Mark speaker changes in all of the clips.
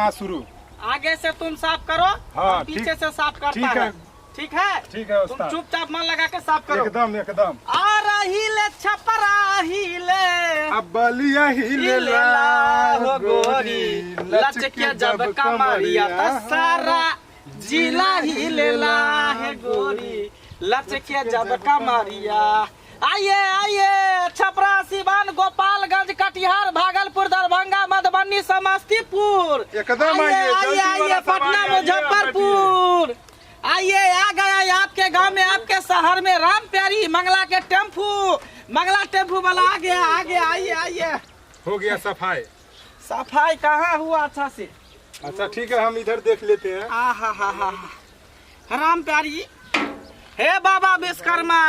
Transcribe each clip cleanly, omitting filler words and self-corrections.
Speaker 1: अहाँ शुरू।
Speaker 2: आगे से तुम साफ करो,
Speaker 1: हाँ,
Speaker 2: हम पीछे
Speaker 1: ठीक-
Speaker 2: से साफ करता
Speaker 1: ठीक
Speaker 2: है।
Speaker 1: है।
Speaker 2: ठीक है,
Speaker 1: ठीक है
Speaker 2: तुम
Speaker 1: उस्ताद।
Speaker 2: चुपचाप मन लगा के साफ करो।
Speaker 1: एकदम एकदम।
Speaker 2: आ रही ले छपरा हिले,
Speaker 1: अब बलिया हिले
Speaker 2: ला हो गोरी, लचके जब कमरिया त सारा जिला हिलेला है गोरी, लचके जब कमरिया। आइए आइए, छपरा, सिवान, गोपालगंज, कटिहार, भागलपुर, दरभंगा, मधुबनी, समस्तीपुर,
Speaker 1: एकदम
Speaker 2: आइए
Speaker 1: आइए,
Speaker 2: आइए
Speaker 1: जल्दी
Speaker 2: आइए,
Speaker 1: वाला
Speaker 2: पटना,
Speaker 1: सामान आइए,
Speaker 2: मुजफ्फरपुर आइए। आ गया आपके गांव में, आपके शहर में राम प्यारी मंगला के टेम्पू, मंगला टेम्पू वाला आ गया, आ गया। आइए आइए।
Speaker 1: हो गया सफाई?
Speaker 2: सफाई कहाँ हुआ अच्छा से।
Speaker 1: अच्छा ठीक है, हम इधर देख लेते हैं।
Speaker 2: आ हा हा हा, राम प्यारी, हे बाबा विश्वकर्मा,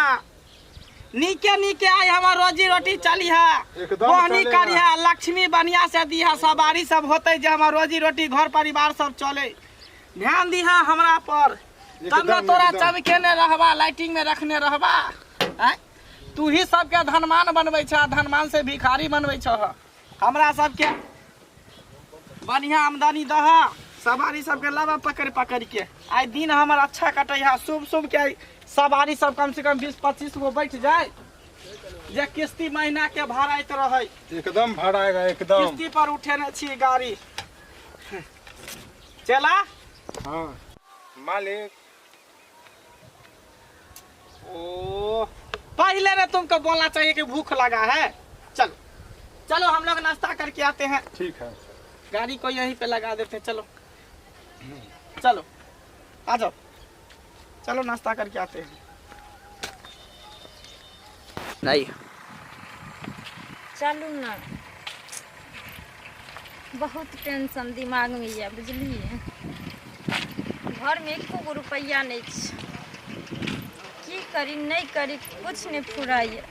Speaker 2: नीके नीके आई हमर रोजी रोटी चली है,
Speaker 1: एकदम
Speaker 2: बोहनी
Speaker 1: चलेगा।
Speaker 2: करी है, लक्ष्मी बढ़िया से दी है, सवारी सब होते जे हमर रोजी रोटी घर परिवार सब चले। ध्यान दी है हमरा पर, तब न
Speaker 1: एकदम,
Speaker 2: तोरा
Speaker 1: एकदम।
Speaker 2: चमकेने रहबा, लाइटिंग में रखने रहबा। आँय? तू ही सबके धनमान बनबै छह, धनमान से भिखारी बनबै छह। हमरा सबके बढ़िया आमदनी दह, सवारी सबके लाबा पकड़ पकड़ के। आइ दिन हमर अच्छा कटै है, शुभ शुभ के आइ सवारी सब कम से कम 20-25 गो बैठ जाए, जे किस्ती महीना के भराइत रहै।
Speaker 1: एकदम भराएगा एकदम।
Speaker 2: किस्ती पर उठेने छी गाड़ी। चला।
Speaker 1: हाँ मालिक।
Speaker 2: ओ पहले ने तुमको बोलना चाहिए कि भूख लगा है। चलो चलो, हम लोग नाश्ता करके आते हैं।
Speaker 1: ठीक है,
Speaker 2: गाड़ी को यहीं पे लगा देते हैं। चलो चलो आ जाओ, चलो नाश्ता करके आते हैं। नहीं
Speaker 3: चलू ने, बहुत टेंशन दिमागमे यऽ बुझलियै। घरमे एको गो रुपैआ नहि छै, की करी नहि करी किछु नहि फुराइए।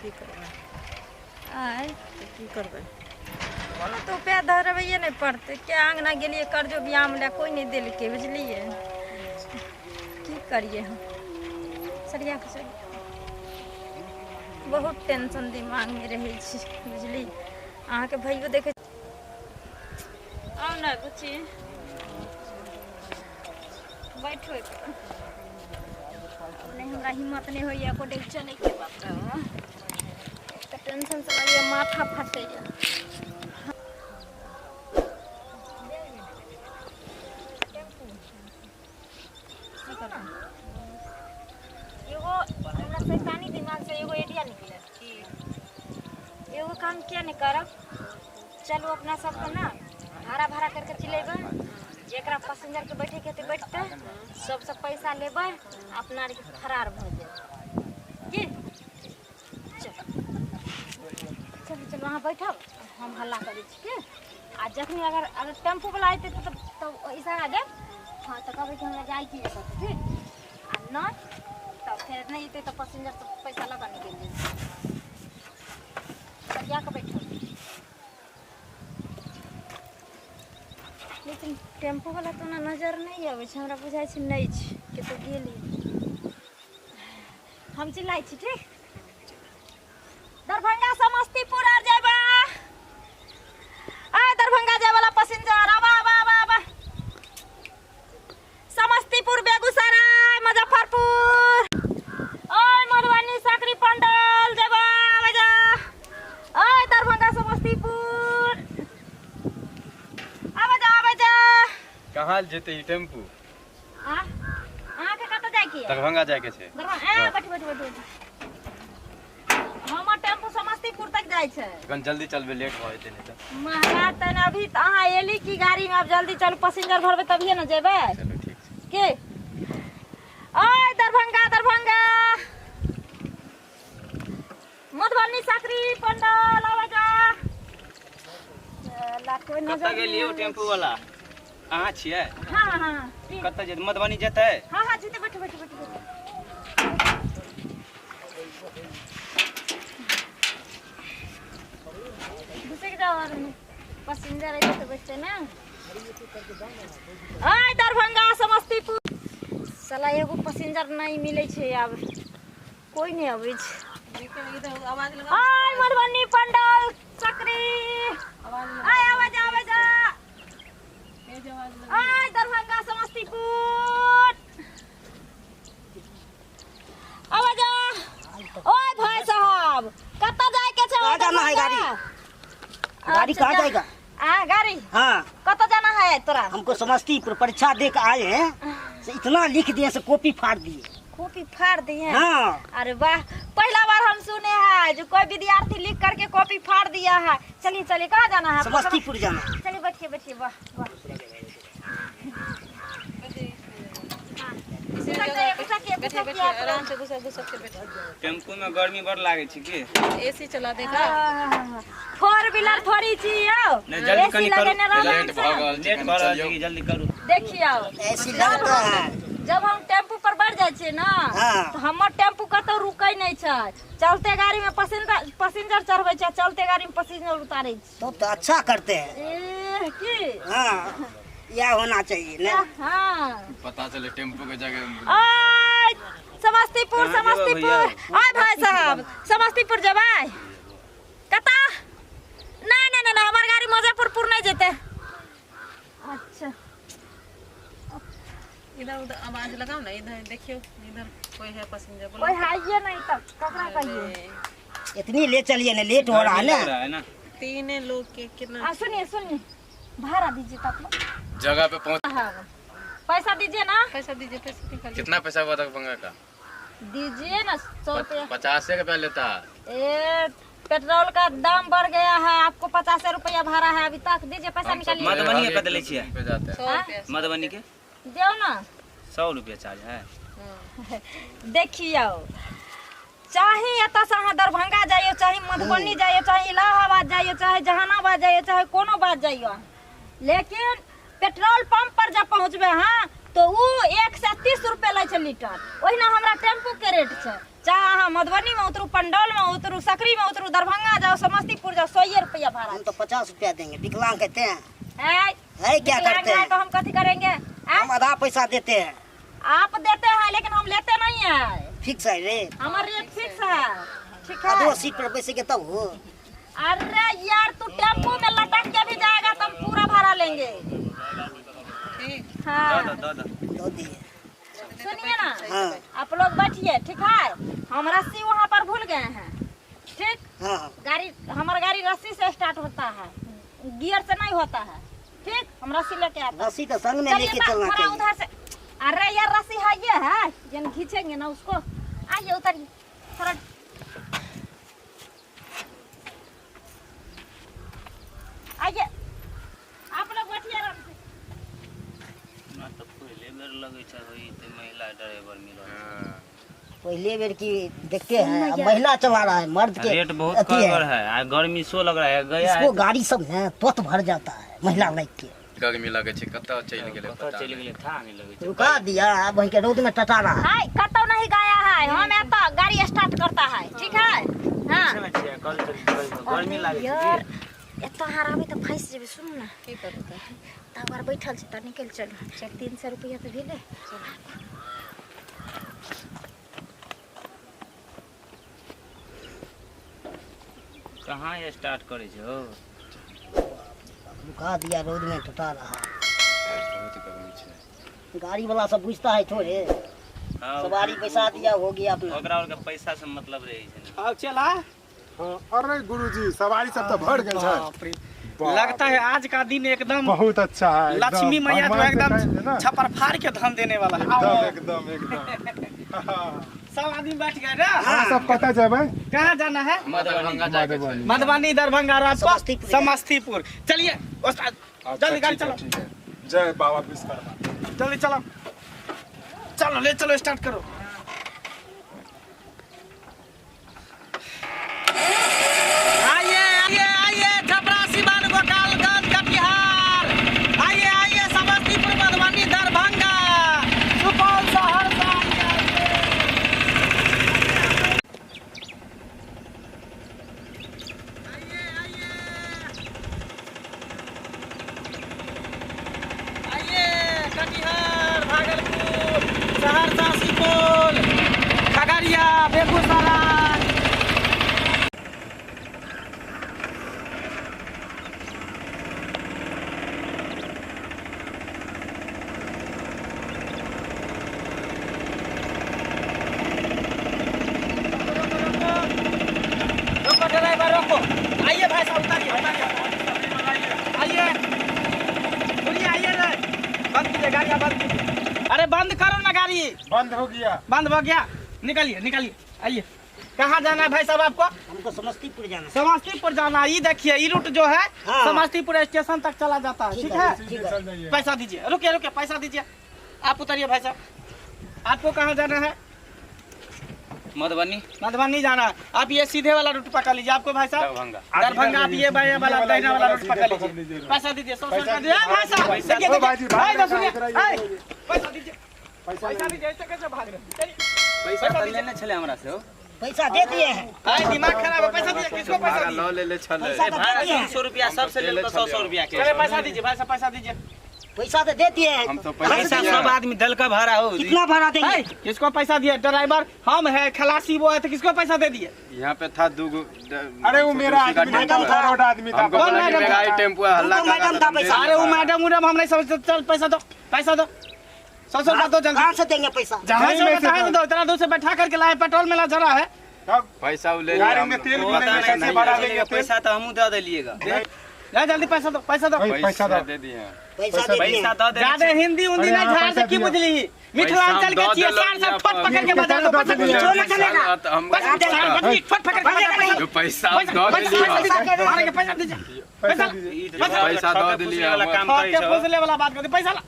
Speaker 4: की करबै?
Speaker 3: आँय,
Speaker 4: की करबै?
Speaker 3: कोनो तऽ उपाय धरबैए नहि पड़तै। क्या अङ्गना गेलियै कर्जो बियाम लए, कोइ नहि देलकै बुझलियै। की करियै हम? सरिया कऽ चलू। बहुत टेंशन दिमागमे रहै छै बुझली। अहाँके भैयो देखै। आउ ने बुच्ची, बैठो। नहि, हमरा हिम्मत नहि होइए एको डेग चलैके। बाप रे, तऽ टेंशन से लगैए माथा फटैए। एगो हमरा शैतानी दिमाग से एगो आइडिया निकलल। एगो काम किया नहि करब? चलू, अपना सबके ना भाड़ा भाड़ा करके चिलेबै। जेकरा पैसेंजर के बैठे के हेतै बैठतै, सबसँ पैसा लेबै, अपना आरके फरार भऽ जेबै। की? चलू चलू चलू, अहाँ बैठब, हम हल्ला करै छी। की आ जखनी अगर अगर टेम्पू वाला अयतै तऽ तब इशारा देब। हाँ, तऽ कहबै कि हमरा जाइके यऽ कतहु, ठीक? आ नहि तऽ फेर नहि अयतै तऽ पैसेंजर सब पैसा लऽ कऽ निकलि जेतै। सरिया कऽ बैठब। लेकिन टेम्पू वाला तऽ ओना नजर नहि अबै छै, हमरा बुझाइ छै नहि छै, कतहु गेलै। हम चिल्लाइ छी, ठीक? दरभंगा, समस्तीपुर आर जेबा, आय दरभंगा जाय वाला पैसेंजर, आबा आबा आबा आबा। समस्तीपुर, बेगूसराय, मुजफ्फरपुर, ओय मधुबनी, सकरी, पंडौल जेबा, आबे जा। ओय दरभंगा, समस्तीपुर, आबे जा, आबे जा।
Speaker 5: कहाँ जेतै ई टेम्पू?
Speaker 3: आ अहाँके कतऽ जायके यऽ?
Speaker 5: दरभंगा जायके छै।
Speaker 3: दरभंगा? ए बैठू बैठू बैठू बैठू। हमर टेम्पू समस्तीपुर तक जाइ छै।
Speaker 5: कन जल्दी चलबै, लेट भऽ जेतै नहि तऽ।
Speaker 3: महाराज, तहन अभी तऽ अहाँ एली की गाड़ीमे, आब जल्दी चलू। पैसेंजर भरबै तभिए ने जेबै।
Speaker 5: चलू ठीक छै।
Speaker 3: के ओय दरभंगा, दरभंगा, मधुबनी, सकरी, पंडौल, आबै जा। ला कोई
Speaker 6: कतऽ
Speaker 3: नजर
Speaker 6: गेलियै ओ
Speaker 3: नहि।
Speaker 6: टेम्पू वाला अहाँ छियै?
Speaker 3: हाँ हाँ।
Speaker 6: कतऽ जेतै? मधुबनी जेतै?
Speaker 3: हाँ हाँ, जीते। बैठो बैठो बैठो बैठो। घुसक जाओ और पैसेंजर अइतै तऽ बैठतै ने। आय दरभंगा, समस्तीपुर, साला एगो पैसेंजर नहि मिलै छै, आब कोई नहि अबै छै। आय मधुबनी, पंडौल, सकरी, आय आबै जा, आबै।
Speaker 4: गाड़ी कहाँ जाएगा?
Speaker 3: आ गाड़ी,
Speaker 4: हाँ
Speaker 3: कत जाना है तोरा?
Speaker 4: हमको समस्तीपुर परीक्षा दे के आए हैं, से इतना लिख दिए से कॉपी फाड़ दिए।
Speaker 3: कॉपी फाड़ दिए?
Speaker 4: हाँ।
Speaker 3: अरे वाह, पहला बार हम सुने हैं जो कोई विद्यार्थी लिख करके कॉपी फाड़ दिया है। चलिए चलिए, कहाँ जाना है?
Speaker 4: समस्तीपुर जाना।
Speaker 3: चलिए बैठिए बैठिए। वाह वाह,
Speaker 7: आराम से घुसा घुसा के बैठो।
Speaker 6: टेम्पू में गर्मी बड़ लागे छै की?
Speaker 7: एसी चला देगा।
Speaker 3: फोर व्हीलर थोड़ी छी यौ,
Speaker 6: जल्दी कनी करू,
Speaker 5: लेट भ गेल,
Speaker 6: लेट भ रहल छै, जल्दी करू।
Speaker 3: देखियौ
Speaker 4: एसी लगता है।
Speaker 3: जब हम टेम्पू पर बैठ जाइ छियै ना, तो हमर टेम्पू कतौ रुकै नहि छै। चलते गाड़ी में पैसेंजर चढ़बै छै, चलते गाड़ी में पैसेंजर उतारै छै।
Speaker 4: तो अच्छा करते हैं।
Speaker 3: ए की?
Speaker 4: हां, यह होना चाहिए ना।
Speaker 3: हाँ,
Speaker 5: पता चले टेम्पू के जगह।
Speaker 3: समस्तीपुर समस्तीपुर। आय भाई साहब, समस्तीपुर जबै कता? ना ना ना, हमार गाड़ी मुजफ्फरपुर नहीं जेते। अच्छा
Speaker 7: इधर उधर आवाज लगाओ ना, इधर देखियो, इधर कोई है पैसेंजर?
Speaker 3: कोई है ये नहीं तब ककरा कहिए?
Speaker 4: इतनी ले चलिए ना, लेट हो रहा है ना।
Speaker 7: तीन लोग के कितना?
Speaker 3: सुनिए सुनिए, भाड़ा दीजिए तब
Speaker 5: जगह पे पहुंच।
Speaker 3: हाँ, पैसा दीजिए ना।
Speaker 7: पैसा दीजिए, पैसा निकालिए।
Speaker 5: कितना पैसा हुआ था पंगा का?
Speaker 3: दीजिए ना 100 रुपया।
Speaker 5: 50 रुपया लेता।
Speaker 3: ए पेट्रोल का दाम बढ़ गया है, आपको 50 रुपया भाड़ा है अभी तक। दीजिए पैसा निकालिए।
Speaker 6: मधुबनी के बदले छियै? मधुबनी के
Speaker 3: दियो ना।
Speaker 6: 100 रुपया चार्ज है।
Speaker 3: देखियो, चाहे एतऽ से अहाँ दरभंगा जाइयो, चाहे मधुबनी जाइयो, चाहे इलाहाबाद जाइयो, चाहे जहानाबाद जाइयो, चाहे कोनो बात जाइयो, लेकिन पेट्रोल पंप पर जब पहुँचबे हाँ तो वो 130 रुपये लै छै लीटर। ओहिना हमरा टेम्पू के रेट छै। चाहे अहाँ मधुबनी में उतरू, पंडौल में उतरू, सकरी में उतरू, दरभंगा जाओ, समस्तीपुर जाओ, 100 रुपया भाड़ा।
Speaker 4: हम तो 50 रुपया देंगे, विकलांग कहते हैं।
Speaker 3: है
Speaker 4: क्या करते हैं
Speaker 3: तो हम कथी करेंगे?
Speaker 4: हम आधा पैसा देते हैं।
Speaker 3: आप देते हैं लेकिन हम लेते नहीं है।
Speaker 4: फिक्स है रेट,
Speaker 3: हमारा रेट फिक्स है। ठीक है,
Speaker 4: दो सीट पर पैसे के तब हो।
Speaker 3: अरे यार तू टेम्पू में लटक के भी जाएगा तो हम पूरा भाड़ा लेंगे। हाँ।
Speaker 4: दो दिए।
Speaker 3: सुनिए ना,
Speaker 4: हाँ।
Speaker 3: आप लोग बैठिए, ठीक है? हम रस्सी वहाँ पर भूल गए हैं, ठीक?
Speaker 4: हाँ।
Speaker 3: गाड़ी, हमारा गाड़ी रस्सी से स्टार्ट होता है, गियर से नहीं होता है, ठीक? हम रस्सी लेके आते हैं।
Speaker 4: रस्सी तो संग में लेके चलना चाहिए।
Speaker 3: उधर से। अरे यार रस्सी है ये है, जन खींचेंगे ना उसको। आइए उतरिए थोड़ा। आइए आप लोग बैठिए आराम से।
Speaker 6: ना तो पहले बेर लगे छै होई ते महिला ड्राइवर मिलल।
Speaker 4: पहले बेर की देखते हैं, अब महिला चला रहा है, मर्द के
Speaker 6: रेट बहुत कम है। आ गर्मी सो लग रहा है गया
Speaker 4: इसको गाड़ी सब है तुरंत भर जाता है महिला लाइक के।
Speaker 5: गर्मी लगे छै, कतौ चलि गेलै पता
Speaker 6: चलि गेलै, था नहीं लगे छै।
Speaker 4: रुका दिया, अब वहीं के रौद में टटा रहा है।
Speaker 3: हाय कतौ नहीं गया है, हम एत गाड़ी स्टार्ट करता है, ठीक है? हां
Speaker 6: गर्मी लागे छै
Speaker 3: एत हराबे त फंस जेबे। सुन ना
Speaker 7: की करते
Speaker 3: तब बार बैठल छै त निकल चल। 300 रुपया त भेलै।
Speaker 6: कहाँ स्टार्ट करे छै हो?
Speaker 4: रुका दिया, रौद में टटा रहा।
Speaker 5: बहुत गर्मी छै।
Speaker 4: गाड़ी वाला सब बुझता है थोड़े। सवारी पैसा दिया हो गया अपना।
Speaker 6: ओकरा और के पैसा से मतलब रहे छै।
Speaker 2: अब चला।
Speaker 1: हाँ, अरे गुरुजी सवारी सब तो भर गए छै।
Speaker 2: लगता है आज का दिन एकदम
Speaker 1: बहुत अच्छा है।
Speaker 2: लक्ष्मी मैया जो एकदम छप्पर फाड़ के धन देने वाला है।
Speaker 1: एकदम एकदम एकदम।
Speaker 2: सब आदमी बैठ गए ना?
Speaker 1: हाँ, सब पता जाए।
Speaker 2: कहाँ जाना है?
Speaker 5: दरभंगा जाके।
Speaker 2: मधुबनी, दरभंगा, राजकोट, समस्तीपुर। चलिए उस्ताद, जल्दी गाड़ी चलाओ।
Speaker 1: जय बाबा विश्वकर्मा।
Speaker 2: जल्दी चलाओ, चलो ले चलो, स्टार्ट करो। आइए आइए आइए, छपरा, सिवान, गोपालगंज, कटिहार, आइए आइए, समस्तीपुर, मधुबनी, दरभंगा, सुपौल, सहरसा। आइए आइए आइए, कटिहार, भागलपुर, सहरसा, सुपौल, खगड़िया, बेगूसराय। रोको ड्राइवर रोको। आइए भाई साहब, उतारिए उतारिए। कीजिए गाड़ी, बंद कीजिए। अरे बंद करो ना गाड़ी।
Speaker 1: बंद हो गया।
Speaker 2: बंद हो गया, निकलिए निकलिए, आइए। कहाँ जाना है भाई साहब आपको?
Speaker 4: हमको समस्तीपुर जाना।
Speaker 2: समस्तीपुर जाना। ये देखिए ये रूट जो है
Speaker 4: हाँ।
Speaker 2: समस्तीपुर स्टेशन तक चला जाता है, ठीक है? पैसा दीजिए, रुकिए रुकिए, पैसा दीजिए। आप उतरिए भाई साहब। आपको कहाँ जाना है?
Speaker 6: मधुबनी।
Speaker 2: मधुबनी जाना है। आप ये सीधे वाला रूट पकड़ लीजिए। आपको भाई साहब दरभंगा, आप ये बाएं वाला दाहिना वाला रूट पकड़ लीजिए। पैसा दीजिए, 100 रुपया दीजिए भाई साहब। देखिए पैसा दीजिए, पैसा दीजिए। ऐसे कैसे भाग रहे?
Speaker 6: पैसा लेने छले हमरा से,
Speaker 4: पैसा दे दिए हैं।
Speaker 2: भाई दिमाग खराब है। पैसा दीजिए, किसको पैसा दिए?
Speaker 5: ले ले छले
Speaker 4: पैसा तो दे दिए।
Speaker 6: 100 रुपया सबसे ले लो, 100 रुपया के।
Speaker 2: चले पैसा दीजिए भाई साहब, पैसा दीजिए।
Speaker 4: पैसा तो दे दिए हैं।
Speaker 5: हम तो
Speaker 6: पैसा सब आदमी दल का भाड़ा हो।
Speaker 4: कितना भाड़ा देंगे?
Speaker 2: किसको पैसा दिए? ड्राइवर हम है, खलासी वो है, तो किसको पैसा दे दिए?
Speaker 5: यहाँ पे था दो।
Speaker 1: अरे वो मेरा आदमी था, रोड आदमी था।
Speaker 5: कौन मैडम? टेम्पो हल्ला
Speaker 4: मैडम था पैसा।
Speaker 2: अरे वो मैडम उडम हम नहीं समझते। चल पैसा दो, पैसा दो, 100 रुपया दो जल्दी।
Speaker 4: कहाँ से देंगे पैसा?
Speaker 2: जहाँ से दो। इतना दूर से बैठा करके लाए, पेट्रोल मिला जरा है।
Speaker 5: पैसा ले,
Speaker 1: गाड़ी में तेल भी नहीं, कैसे भाड़ा देंगे?
Speaker 6: पैसा तो हम दे देलिएगा।
Speaker 2: ले जल्दी पैसा दो, पैसा दो,
Speaker 1: पैसा दे दिए,
Speaker 6: पैसा दे दे।
Speaker 2: ज्यादा हिंदी उंदी नहीं झाड़ से की बुझली। मिथिलांचल के छिए, सार सब फट पकड़ के बजा दो। पैसा
Speaker 4: जो ना चलेगा।
Speaker 2: फट पकड़ के बजा दो।
Speaker 5: पैसा दो
Speaker 2: दीजिए, पैसा दीजिए,
Speaker 1: पैसा दीजिए,
Speaker 5: पैसा दो दिलिए।
Speaker 6: काम करै
Speaker 2: छो फुसले वाला बात कर। पैसा ला,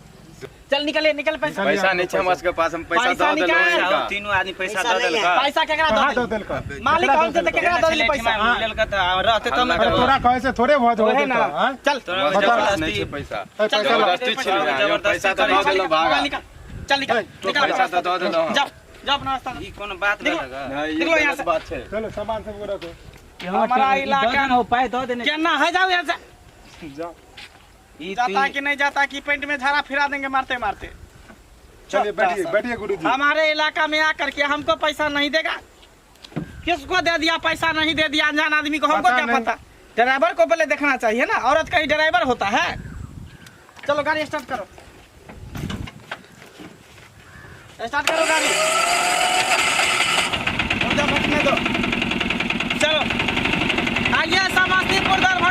Speaker 2: चल निकले निकल। पैसा
Speaker 5: पैसा नहीं छे हमरा के पास, हम पैसा दे देलौ।
Speaker 6: तीनों आदमी पैसा दे देलका।
Speaker 2: पैसा केकरा दे
Speaker 1: देलका?
Speaker 2: मालिक हम से त केकरा दे देली पैसा?
Speaker 6: लेलका त रहते त
Speaker 1: ना, तोरा कहे से थोड़े बहुत हो
Speaker 2: ना। चल
Speaker 5: नहीं छे पैसा, जबरदस्ती छे, पैसा त दे देलौ। भागा
Speaker 2: निकल, चल निकल, निकल।
Speaker 5: पैसा त दे देलौ।
Speaker 2: जा जा अपना रास्ता।
Speaker 6: ई कोन बात भेलगा?
Speaker 2: निकलो यहां से।
Speaker 5: बात छे,
Speaker 1: चलो सामान सब रखो।
Speaker 2: हमारा इलाका
Speaker 6: हो, पाई दे देने
Speaker 2: केना है। जाओ यहां से।
Speaker 1: जाओ।
Speaker 2: जाता कि नहीं जाता कि पेंट में झाड़ा फिरा देंगे मारते मारते।
Speaker 1: चलिए बैठिए बैठिए गुरुजी।
Speaker 2: हमारे इलाका में आकर के हमको पैसा नहीं देगा? किसको दे दिया पैसा? नहीं दे दिया अनजान आदमी को, हमको क्या पता। ड्राइवर को पहले देखना चाहिए ना, औरत का ही ड्राइवर होता है। चलो गाड़ी स्टार्ट करो, स्टार्ट करो गाड़ी। बैठने दो। चलो आइए समस्तीपुर दरभंगा।